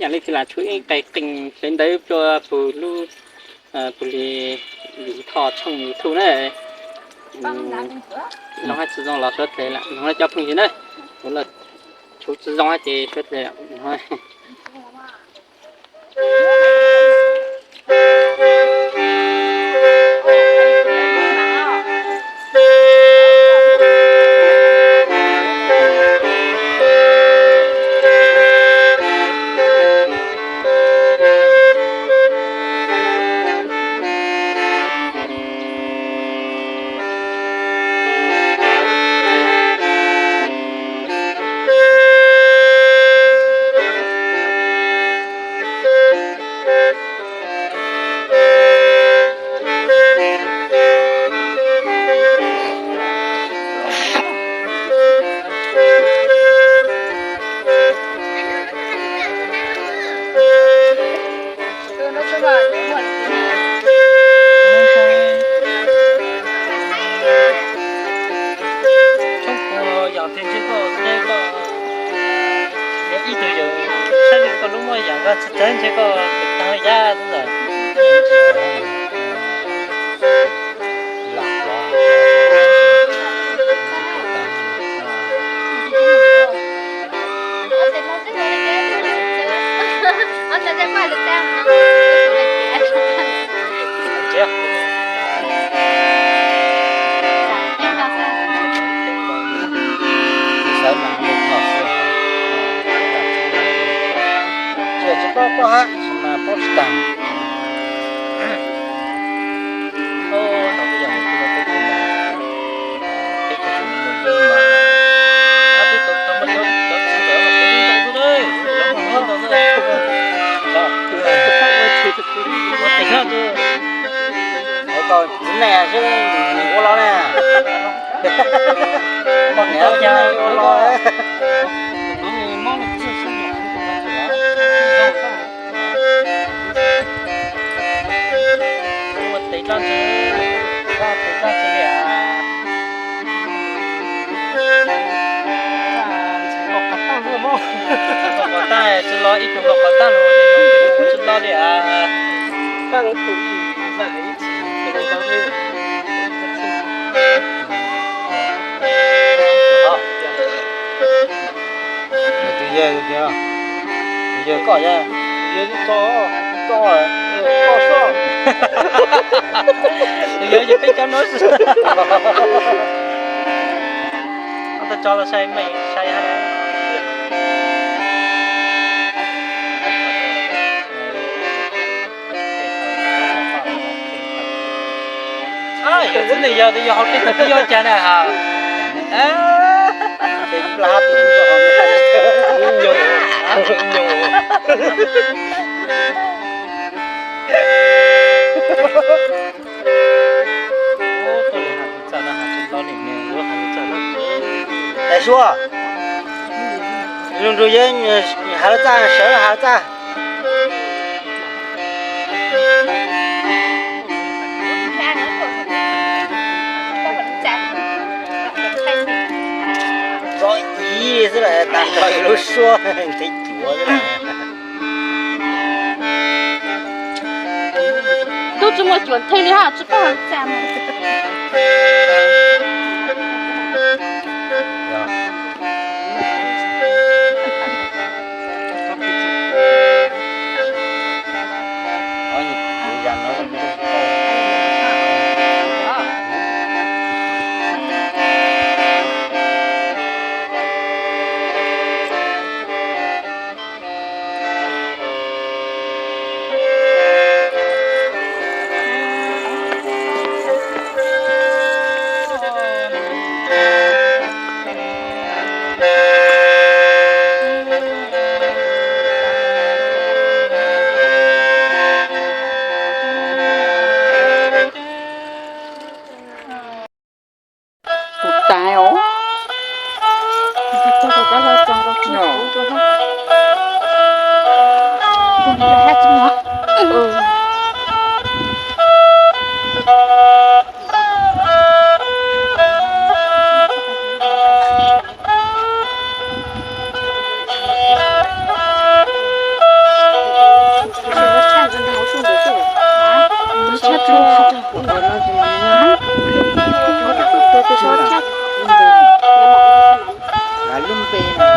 Yam li tsis lam tshuav ib qe qees hle ntawv rua pug lub, pug li, li thoj tshooj YouTube na. Zoo hab tsis zoo los suav dlej lawm no cov phooj ywg na. Kuv los tshuav tsis zoo hab ces suav dlej lawm no. Tshoob kuv yog tias ntshe koj, ntshe koj, yog ib tug yawg saib koj lub muab yam koj txawv ntshe koj pem tag yab ntawd. Tsis paub paub hab, tsis mas paub tsis taag. Txiv neej seb ua los ne. Poj niam ua los. Ua tes dlaab tsi, ua tes dlaab tsi li as. Nkaus qas tag, tsi los ib tug nkaus qas tag lug, tsi los li as. Tus yawg, tus yawg koj, tus yawg tso, tso, koj soj. Tus yawg yog peb cov nuav xwb. Koj tso los sai mej sai hab. Yog txiv neej yog, yog hauv tej tug twb yog cas na has. Tais Suav, lug nrug yawg has lub txaj, sawv has lub txaj. Tso ib xwb las, tag nrho yus lub suab ntev cuav xwb las. Tub tsi muaj cuam thej li hab, tsi paub has lub txaj mas. Lub npe no,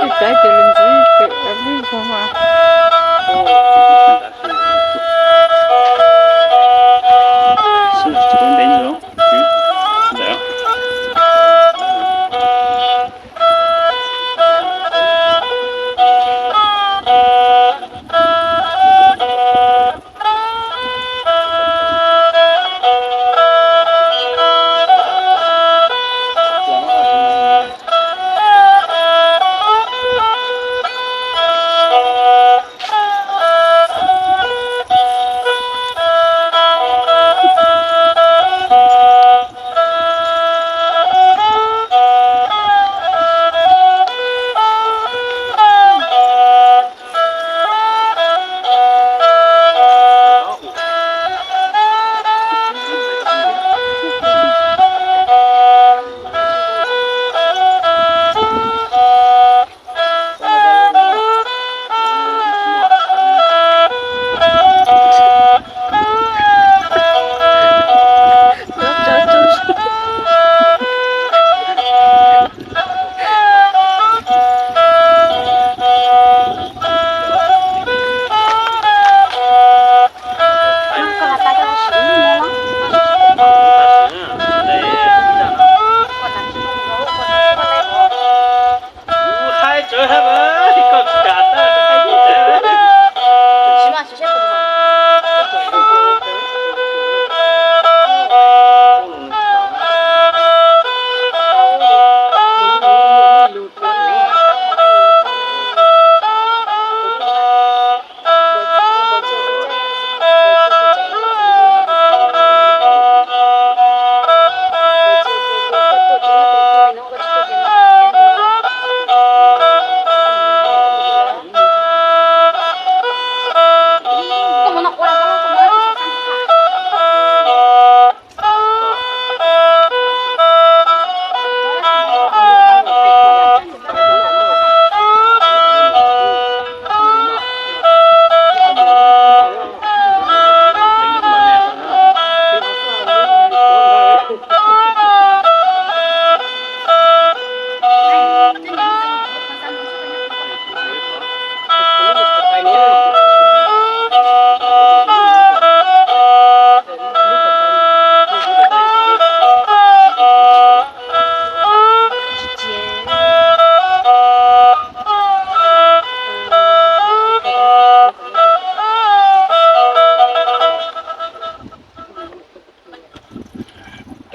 Ib pliag ces lawv ntxiv pem lub zog mas.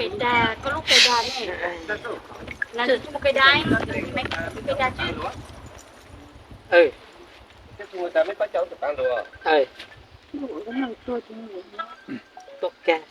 Pes dag, koj lub pes dag ne? Pes dag, pes dag. Tuaj kag.